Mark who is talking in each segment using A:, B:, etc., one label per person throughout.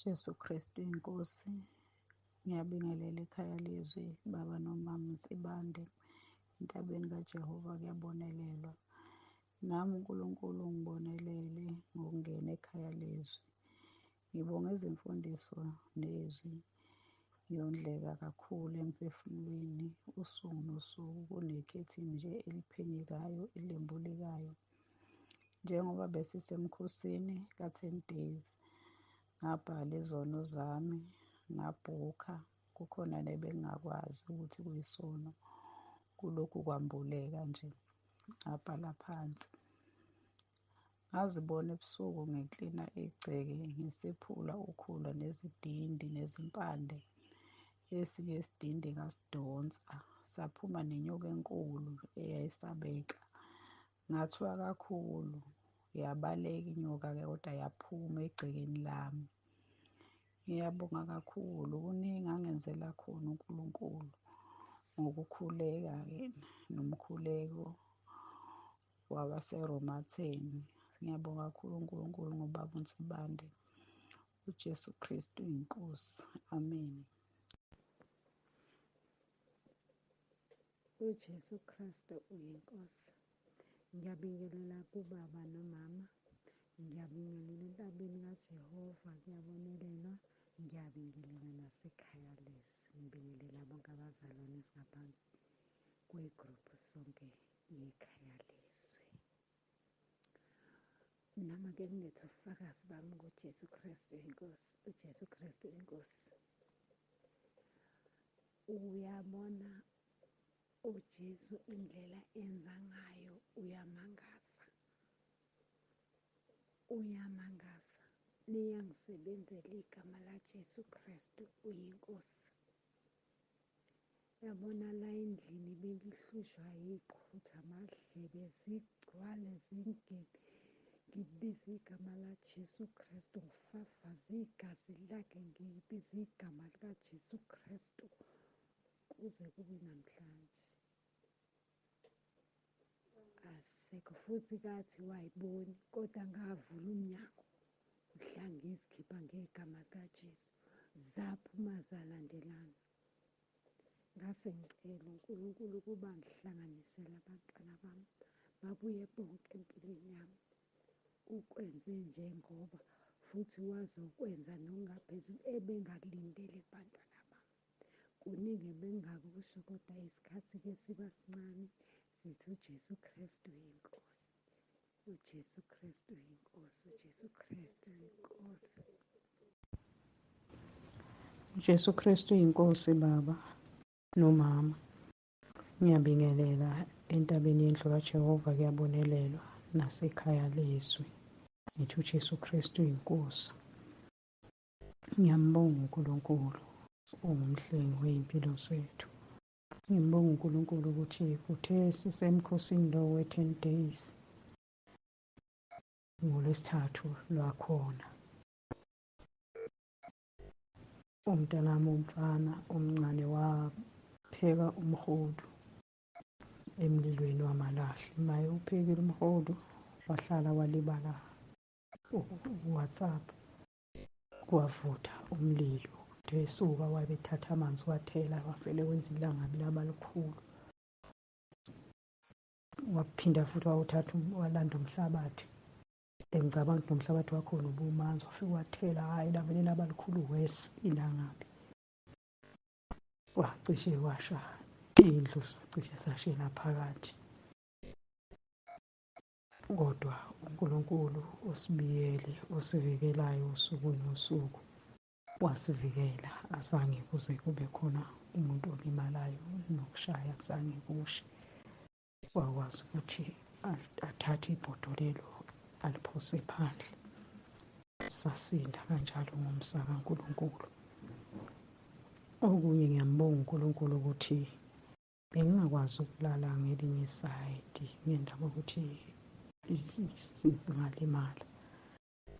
A: Jesu Kristu inkosi. Ngiyabingelela ekhaya lezwi baba nomama Nsibande. Entabeni kaJehova kuyabonelelwa. Nami uNkulunkulu ungibonelele ngokungena ekhaya lezwi. Ngibonga izimfundiso nezwi. Ngiyondleka kakhulu emphefumulweni usuku nosuku kunekhethini nje eliphenyekayo elembulekayo. Njengoba besisemkhosini ka-10 days ngabhala izono zami ngabhukha kukhona nebengingakwazi ukuthi kuyisono kulokhu kwambuleka nje ngabhala phansi. Ngazibona ebusuku ngiklina igceke ngisephula ukhula nezidindi nezimpande. Esinye isidindi ngasidonsa saphuma nenyoka enkulu eyayisabeka. Ngathuka kakhulu yabaleka inyoka-ke kodwa yaphuma egcekeni lami. Ngiyabonga kakhulu kuningi angenzela khona uNkulunkulu ngokukhuleka-ke nomkhuleko wabaseRoma 10. Ngiyabonga kakhulu uNkulunkulu ngobaba uNsibande. UJesu Kristu inkosi. Amen.
B: UJesu Kristu uyinkosi. Ngiyabingelela kubaba nomama. Ngiyabingelela entabeni kaJehova kuyabonelelwa. Ngiyabingelela nasekhaya lesi. Ngibingelela bonke abazalwane esingaphansi kwegruphu sonke yekhaya lezwi. Nami ake ngilethe ubufakazi bami ngoJesu Kristu inkosi. UJesu Kristu inkosi. Uyabona uJesu indlela enza ngayo uyamangaza. Uyamangaza. Liyangisebenzela igama laJesu Kristu uyinkosi. Yabona la endlini bengihlushwa yiqhutha amadlebe zigcwale zingene. Ngibize igama laJesu Kristu ngifafaze igazi lakhe ngibize igama likaJesu Kristu kuze kube namhlanje. Asekho futhi kathi wayiboni kodwa ngavula umnyango mhla ngizikhipha ngegama likaJesu zaphuma zalandelana. Ngase ngicela uNkulunkulu ukuba ngihlanganisele abantwana bami babuye bonke empilweni yami. Ukwenze njengoba futhi wazokwenza nokungaphezulu ebengakulindele kubantwana bami. Kuningi ebengingakusho kodwa isikhathi-ke siba sincane. Sithi uJesu Kristu uyinkosi. UJesu Kristu uyinkosi. UJesu Kristu uyinkosi.
C: UJesu Kristu uyinkosi baba nomama. Ngiyabingelela entabeni yendlu kaJehova kuyabonelelwa nasekhaya lezwi. Ngithi uJesu Kristu uyinkosi. Ngiyambonga uNkulunkulu ungumhlengi wey'mpilo zethu. Ngimbonga uNkulunkulu ukuthi kuthe sisemkhosini lo we-10 days ngolwesithathu lwakhona umntanami umfana omncane wapheka umhodu emlilweni wamalahle maye uphekile umhodu wahlala walibala WhatsApp kwavutha umlilo uthe esuka wabethatha amanzi wathela wavele wenza ilangabi laba likhulu waphinda futhi wawuthatha walanda umhlabathi engicabanga ukuthi nomhlabathi wakhona ubumanzi wafike wathela hhayi lavele laba likhulu worse ilangabi wacishe washa indlu sacishe sashela phakathi Kodwa uNkulunkulu usibiyele, osivikelayo usuku nosuku, wasivikela azange kuze kube khona umuntu olimalayo nokushaya akuzange kushe. Wakwazi ukuthi athathe ibhodo lelo aliphose phandle. Sasinda kanjalo ngomsa kaNkulunkulu. Okunye ngiyambonga uNkulunkulu ukuthi Bengingakwazi ukulala ngelinye isayidi ngendaba yokuthi singalimala.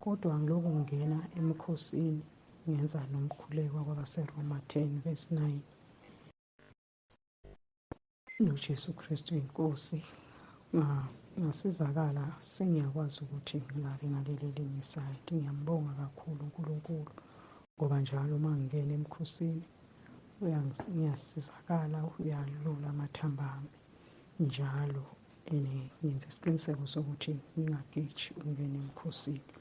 C: Kodwa ngilokhu ngingena emkhosini ngenza nomkhuleko kwabaseRoma 10 verse 9 noJesu Kristu inkosi ngasizakala sengiyakwazi ukuthi ngilale ngaleli elinye isayidi. Ngiyambonga kakhulu uNkulunkulu. Ngoba njalo uma ngingena emkhosini ngiyasizakala, uyalula amathambo ami njalo. And ngenza isiqiniseko sokuthi ngingageji ukungena emkhosini,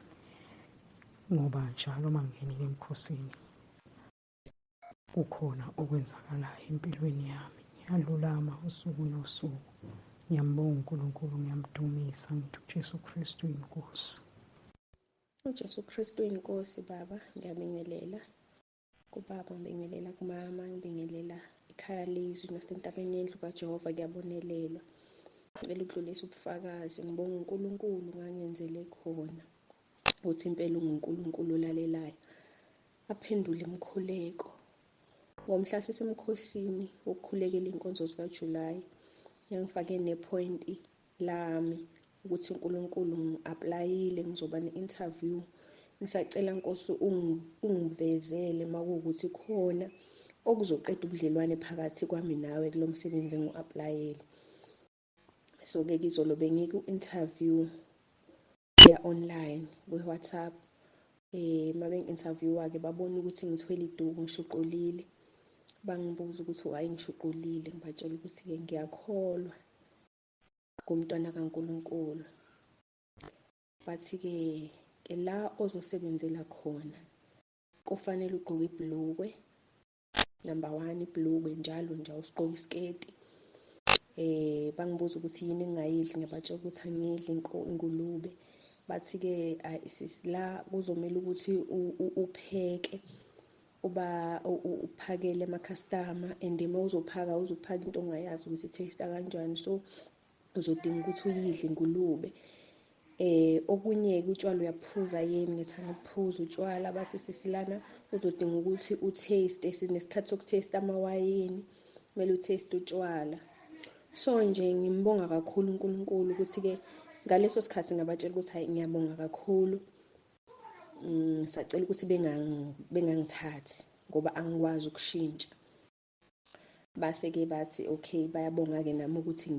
C: ngoba njalo uma ngingenile emkhosini kukhona okwenzakalayo empilweni yami. Ngiyalulama usuku nosuku. Ngiyambonga uNkulunkulu, ngiyamdumisa, ngithi uJesu Kristu inkosi.
D: UJesu Kristu inkosi. Baba, ngiyabingelela kubaba, ngibingelela kumama, ngibingelela ekhaya lezwi nasentabeni yendlu kaJehova. Kuyabonelelwa. Ngicela ukudlulisa ubufakazi. Ngibonga uNkulunkulu ngangenzele khona ukuthi impela unguNkulunkulu olalelayo, aphendule imikhuleko. Ngomhla sisemkhosini wokukhulekela iy'nkonzo zikaJulayi, ngangifake nephoyinti lami ukuthi uNkulunkulu ngi-aplayile, ngizoba ne-interview. Ngisacela Nkosi ungivezele uma kuwukuthi khona okuzoqeda ubudlelwane phakathi kwami nawe kulo msebenzi engiwu-aplayele. So-ke izolo bengiku-interview ya-online kwi-WhatsApp. Uma bengi-interview-a-ke babona ukuthi ngithwele iduku, ngishuqulile. Bangibuza ukuthi why ngishuqulile, ngibatshela ukuthi-ke ngiyakholwa ngumntwana kaNkulunkulu. Bathi-ke ke la ozosebenzela khona kufanele ugqoke ibhulukwe, number 1 ibhulukwe njalo nje, awusigqoke isiketi. Bangibuza ukuthi yini engingayidli, ngiyabatshela ukuthi angiyidli ingulube. Bathi-ke sisi la kuzomele ukuthi upheke, uba uphakele ama-customer, and uma uzophaka uzophaka into ongayazi ukuthi i-taste kanjani, so uzodinga ukuthi uyidle ingulube. Okunye-ke utshwala uyaphuza yini? Ngithi angiphuzi utshwala. Bathi sisi lana uzodinga ukuthi u-taste, sinesikhathi soku-taste amawayini, kumele u-taste utshwala. So nje ngimbonga kakhulu uNkulunkulu ukuthi-ke ngaleso sikhathi ngabatshela ukuthi hayi ngiyabonga kakhulu, ngisacela ukuthi bengangithathi ngoba angikwazi ukushintsha. Base-ke bathi okay, bayabonga-ke nami ukuthi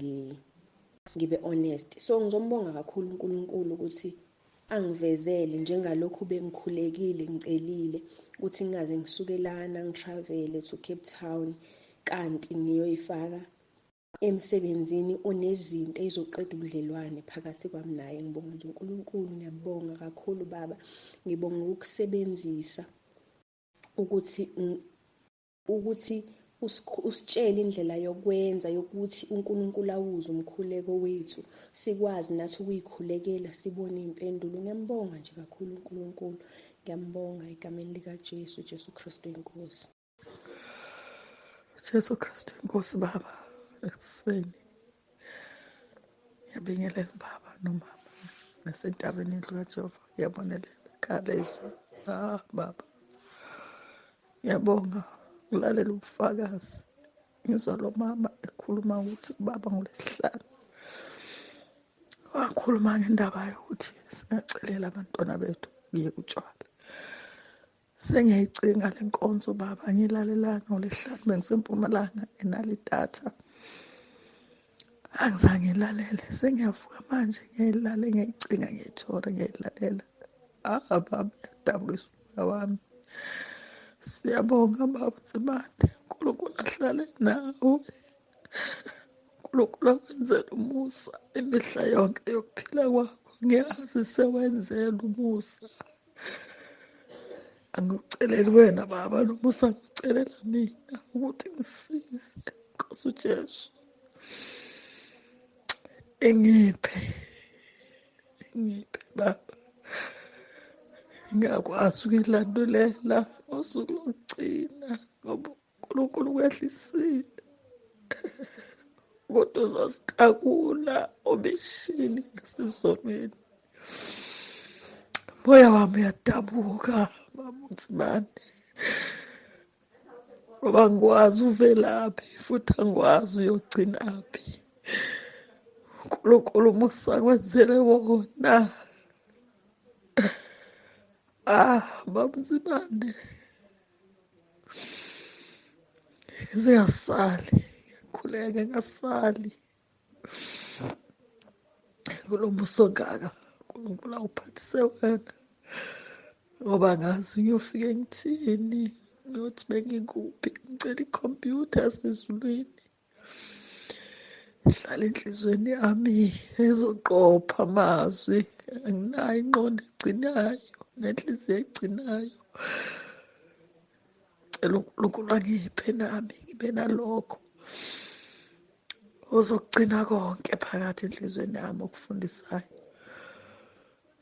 D: ngibe honest. So ngizombonga kakhulu uNkulunkulu ukuthi angivezele njengalokhu bengikhulekile, ngicelile ukuthi ngingaze ngisuke lana ngi-travel to Cape Town kanti ngiyoyifaka emsebenzini onezinto ezizoqeda ubudlelwane phakathi kwami naye. Ngibonga nje uNkulunkulu, ngiyabonga kakhulu Baba. Ngibonga ukukusebenzisa ukuthi usitshele indlela yokwenza yokuthi uNkulunkulu awuzwe umkhuleko wethu, sikwazi nathi ukuyikhulekela, sibone iy'mpendulo. Ngiyambonga nje kakhulu uNkulunkulu, ngiyambonga egameni likaJesu, Jesu Kristu inkosi.
E: Jesu Kristu inkosi. Baba, ekuseni ngiyabingelela baba nomama nasentabeni yendlu kaJehova. Ngiyabonelela khalezwi. Baba, ngiyabonga ngulalela ubufakazi. Ngizwa lo mama ekhuluma ukuthi baba ngolesihlanu wakhuluma ngendaba yokuthi singacelela abantwana bethu kuyeka utshwala. Sengiyayicinga le nkonzo baba, ngiyilalelanga ngolesihlanu, bengisempumalanga enalo idatha, angizange ngilalele. Sengiyavuka manje ngiyayilale, ngiyayicinga, ngiyayithola, ngiyayilalela. Baba, uyadabukisa umoya wami. Siyabonga baba Nzimande, uNkulunkulu ahlale nawe, uNkulunkulu akwenzele umusa imihla yonke yokuphila kwakho. Ngiyazi sewenzela umusa. Angikuceleli wena baba nomusa, ngikucelela mina ukuthi ngisize Nkosi uJesu, engiphe baba, ngingakwazi ukuyilandulela ngosuku lokugcina, ngoba uNkulunkulu kwehlisile kodwa uzositakula obishini nasezonweni. Moya wami uyadabuka baba uNzimande, ngoba angikwazi uvelaphi futhi angikwazi uyogcinaphi. uNkulunkulu umusa kwenzele wona. Baba uNzimande, zingasali, ngiyakhuleka ngasali kulo mbuso ongaka uNkulunkulu awuphathise wena. Ngoba ngazi ngiyofike ngithini, ngiyothi bengikuphi. Ngicela ikhompyutha yasezulwini ihlale enhliziyweni yami, ezoqopha amazwi. Anginayo ingqondo egcinayo nenhliziyo egcinayo. Cela uNkulunkulu angiphe nami ngibe nalokho ozokugcina konke phakathi enhliziyweni yami okufundisayo.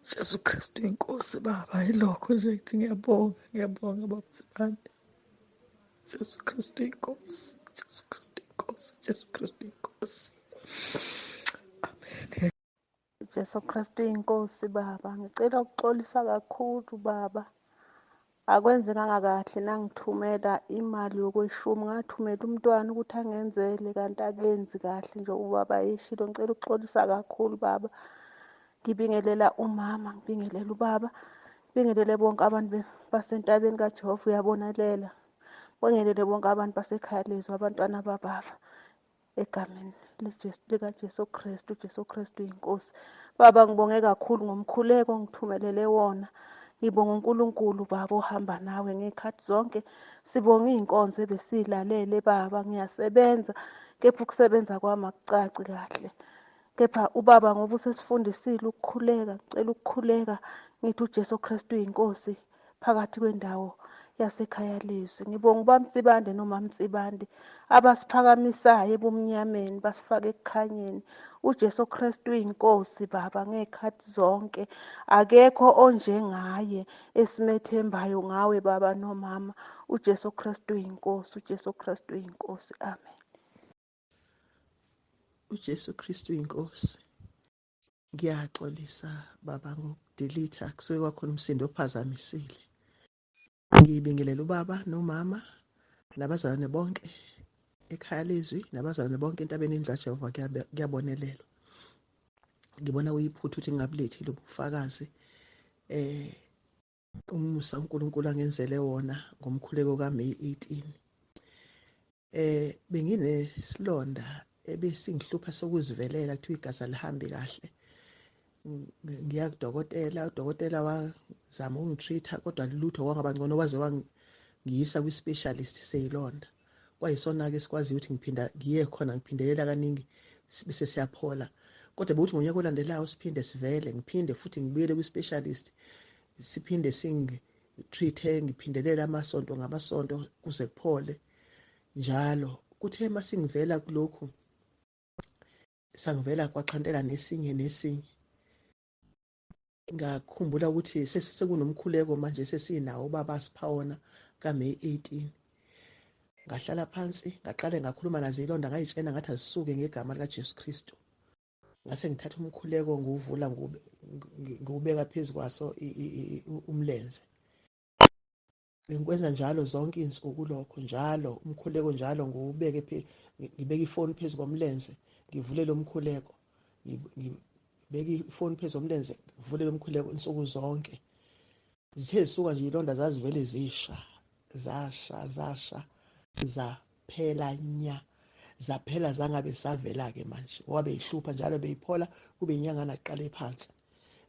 E: Jesu Kristu inkosi baba, yilokho nje ngithi ngiyabonga, ngiyabonga baba Nsibande. Jesu Kristu inkosi, Jesu Kristu inkosi, Jesu Kristu inkosi. Amen.
F: Jesu Kristu inkosi baba, ngicela ukuxolisa kakhulu baba. Akwenzekanga kahle nangithumela imali yokweshumi, ngathumela umntwana ukuthi angenzele kanti akenzi kahle nje ubaba eshilo. Ngicela ukuxolisa kakhulu baba. Ngibingelela umama, ngibingelela ubaba, ngibingelele bonke abantu basentabeni kaJehova uyabonelela. Ngibingelele bonke abantu basekhaya lezwi, abantwana bababa. Egameni likaJesu Kristu, uJesu Kristu iNkosi. Baba ngibonge kakhulu ngomkhuleko ongithumelele wona. Ngibonga uNkulunkulu baba ohamba nawe ngey'khathi zonke. Sibonga iy'nkonzo ebesiyilalele baba, ngiyasebenza kepha ukusebenza kwami akucaci kahle. Kepha ubaba ngoba usesifundisile ukukhuleka, ngicela ukukhuleka ngithi uJesu Kristu uyiNkosi phakathi kwendawo yasekhaya lezwi. Ngibonga uBaba Mtsibande noMaMtsibande abasiphakamisayo ebumnyameni basifake ekukhanyeni. uJesu Kristu uyiNkosi baba ngey'khathi zonke. Akekho onjengaye esimethembayo ngawe baba nomama. uJesu Kristu uyiNkosi, uJesu Kristu uyiNkosi. Amen.
E: uJesu Kristu uyiNkosi. Ngiyaxolisa baba ngokudelete, kusuke kwakhona umsindo ophazamisile. Ngibingelela ubaba nomama nabazalwane bonke ekhaya lezwi, nabazalwane bonke entabeni indlu kaJehova kuyabonelelwa. Ngibona kuyiphutha ukuthi ngingabulethi lobufakazi umusa uNkulunkulu angenzele wona ngomkhuleko kaMay 18. Benginesilonda ebesingihlupha sokuzivelela, kuthiwa igazi alihambi kahle. Ngiya kudokotela, udokotela wazama ukungitreat-a kodwa lutho, kwangaba ngcono, waze wangiyisa kwi-specialist seyilonda. Kwayisona-ke sikwaziyo ukuthi ngiphinda ngiye khona, ngiphindelela kaningi bese siyaphola. Kodwa bekuthi ngonyaka olandelayo siphinde sivele, ngiphinde futhi ngibuyele kwi-specialist, siphinde singitreat-e, ngiphindelele amasonto ngamasonto kuze kuphole njalo. Kuthe masingivela kulokhu sangivela kwaxhantela nesinye nesinye, ngakhumbula ukuthi sekunomkhuleko manje sesinawo ubaba asipha wona kaMay 18. Ngahlala phansi ngaqale ngakhuluma nazo ilonda, ngayitshena ngathi azisuke ngegama likaJesu Kristu. Ngase ngithatha umkhuleko ngiwuvula ngiwubeka phezu kwaso umlenze. Bengikwenza njalo zonke izinsuku lokho, njalo umkhuleko njalo ngiwubeke, ngibeke ifoni phezu komlenze ngivulele umkhuleko, ngibeke ifoni phezu komlenze ngivulele umkhuleko insuku zonke. Zithe zisuka nje ilonda zazivele zisha, zasha zasha zaphela nya, zaphela zangabe savela-ke manje, ngoba beyihlupha njalo, beyiphola kube inyangana kuqale phansi,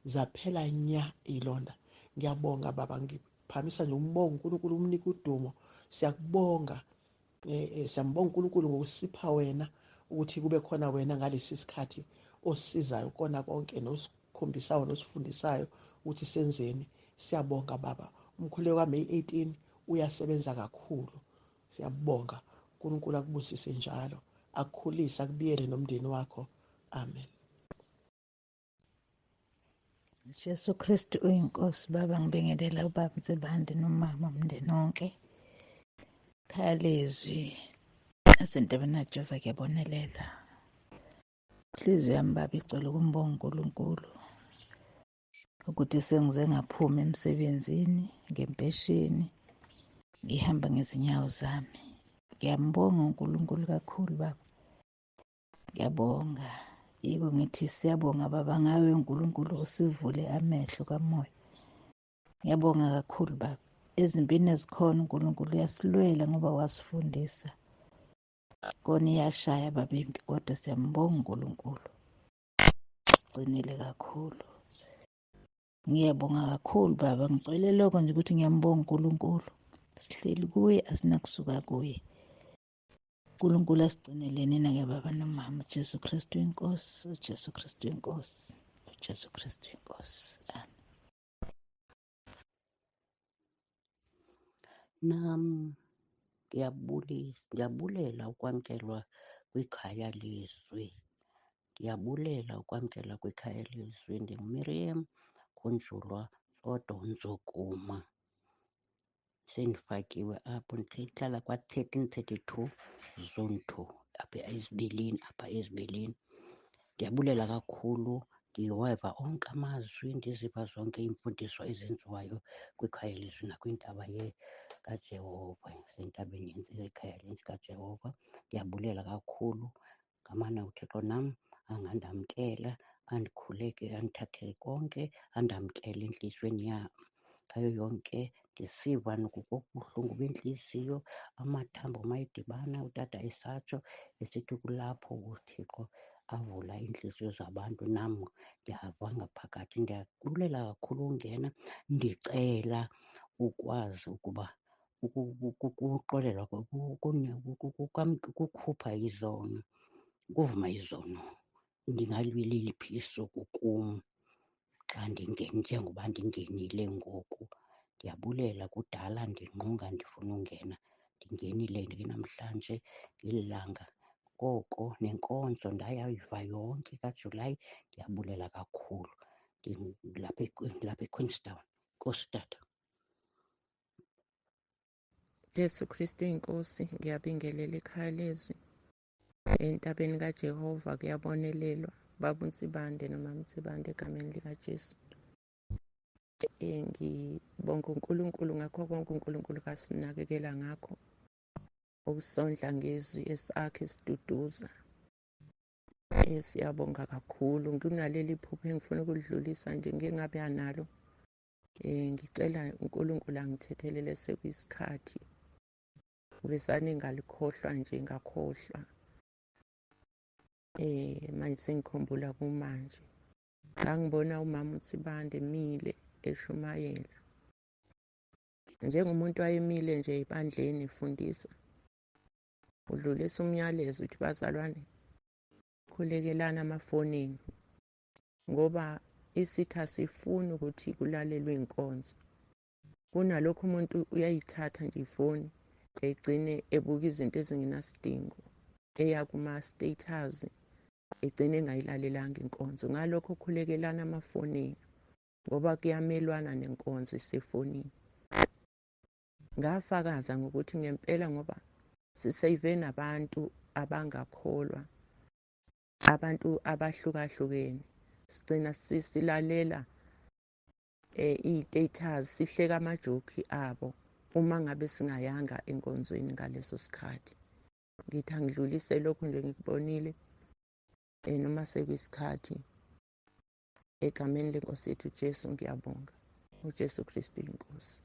E: zaphela nya iy'londa. Ngiyabonga baba, ngiphamisa nje umbongo uNkulunkulu, umnike udumo. Siyakubonga, siyambonga uNkulunkulu ngokusipha wena ukuthi kube khona wena ngalesi sikhathi osisizayo kona konke nosikhombisayo nosifundisayo ukuthi senzeni. Siyabonga baba, umkhuleko kaMay 18 uyasebenza kakhulu. Siyabonga, uNkulunkulu akubusise njalo, akukhulise, akubiyele nomndeni wakho. Amen.
B: Jesu Kristu uyiNkosi baba, ngibingelela ubaba Nsibande nomama, umndeni wonke. Khaya lezwi asentabeni kaJehova kuyabonelela. Inhliziyo yami baba igcwele ukumbonga uNkulunkulu ukuthi sengize ngaphuma emsebenzini ngempesheni, ngihamba ngezinyawo zami. Ngiyambonga uNkulunkulu kakhulu baba, ngiyabonga. Yiko ngithi siyabonga baba ngawe uNkulunkulu usivule amehlo kamoya. Ngiyabonga kakhulu baba. Ezimpini ezikhona uNkulunkulu uyasilwela ngoba wasifundisa. Kona iyashaya baba impi, kodwa siyambonga uNkulunkulu. Sigcinile kakhulu.
G: Ngiyabonga kakhulu baba, ngicele lokho nje ukuthi ngiyambonga uNkulunkulu. Sihleli kuye, asinakusuka kuye. uNkulunkulu asigcinele nina-ke baba nomama. Jesu Kristu inkosi, uJesu Kristu inkosi, uJesu Kristu inkosi. Amen.
H: Nam ndiyabulisa, ndiyabulela ukwamkelwa kwikhaya lezwi. Ndiyabulela ukwamkelwa kwikhaya lezwi. NdinguMiriam Khunjulwa Tsodo Nzokuma. Sendifakiwe apho, ndihlala kwa-thirteen thirty-two zone two apha eZibilini, apha eZibilini. Ndiyabulela kakhulu, ndiweva onke amazwi, ndiziva zonke iimfundiso ezenziwayo kwikhaya lezwi nakwintaba kaJehova, entabeni yekhaya likaJehova. Ndiyabulela kakhulu. Ngamana uThixo nam angandamkela, andikhuleke, andithathele konke, andamkele entliziyweni yam ngayo yonke. Ndisiva nokubuhlungu bentliziyo, amathambo mayedibana, utata esatsho esithi kulapho uThixo avula iintliziyo zabantu. Nam ndiyava ngaphakathi. Ndiyabulela kakhulu ungena, ndicela ukwazi ukuba ukuxolelwa, ukukhupha izono, ukuvuma izono ndingaliliphi isuku kum xa ndingene njengoba ndingenile ngoku. Ndiyabulela, kudala ndingqunga ndifuna ungena, ndingenile ke namhlanje ngeli langa. Koko nenkonzo ndayayiva yonke kaJulayi, ndiyabulela kakhulu. Ndilapha ndilapha eQueenstown. Enkosi tata.
I: Jesu Kristu inkosi, ngiyabingelela ekhaya lezwi. Entabeni kaJehova kuyabonelelwa. Baba uNsibande nomama uNsibande egameni likaJesu. Ngibonga uNkulunkulu ngakho konke uNkulunkulu kasinakekela ngakho. Ukusondla ngezwi esakhe esiduduza. Siyabonga kakhulu. Nginaleli phupho engifuna ukulidlulisa nje ngike ngabe analo. Ngicela uNkulunkulu angithethelele sekuyisikhathi. Besane ngalikhohlwa nje ngakhohlwa. Manje sengikhumbula kumanje. Ngangibona umama uNsibande emile eshumayela. Njengomuntu wayemile nje ebandleni efundisa. Udlulisa umyalezo uthi bazalwane khulekelana amafonini ngoba isitha sifuna ukuthi kulalelwe inkonzo. Kunalokho umuntu uyayithatha nje ifoni egcine ebuka izinto ezingenasidingo, eya kuma-status egcine engayilalelanga inkonzo. Ngalokho khulekelana amafonini ngoba kuyamelwana nenkonzo esefonini. Ngafakaza ngokuthi ngempela ngoba siseyive nabantu abangakholwa, abantu abahlukahlukene, sigcina silalela iy'status, sihleka amajoki abo uma ngabe singayanga enkonzweni ngaleso sikhathi. Ngithi angidlulise lokhu nje ngikubonile noma sekuyisikhathi. Egameni lenkosi yethu Jesu ngiyabonga. uJesu Kristu inkosi.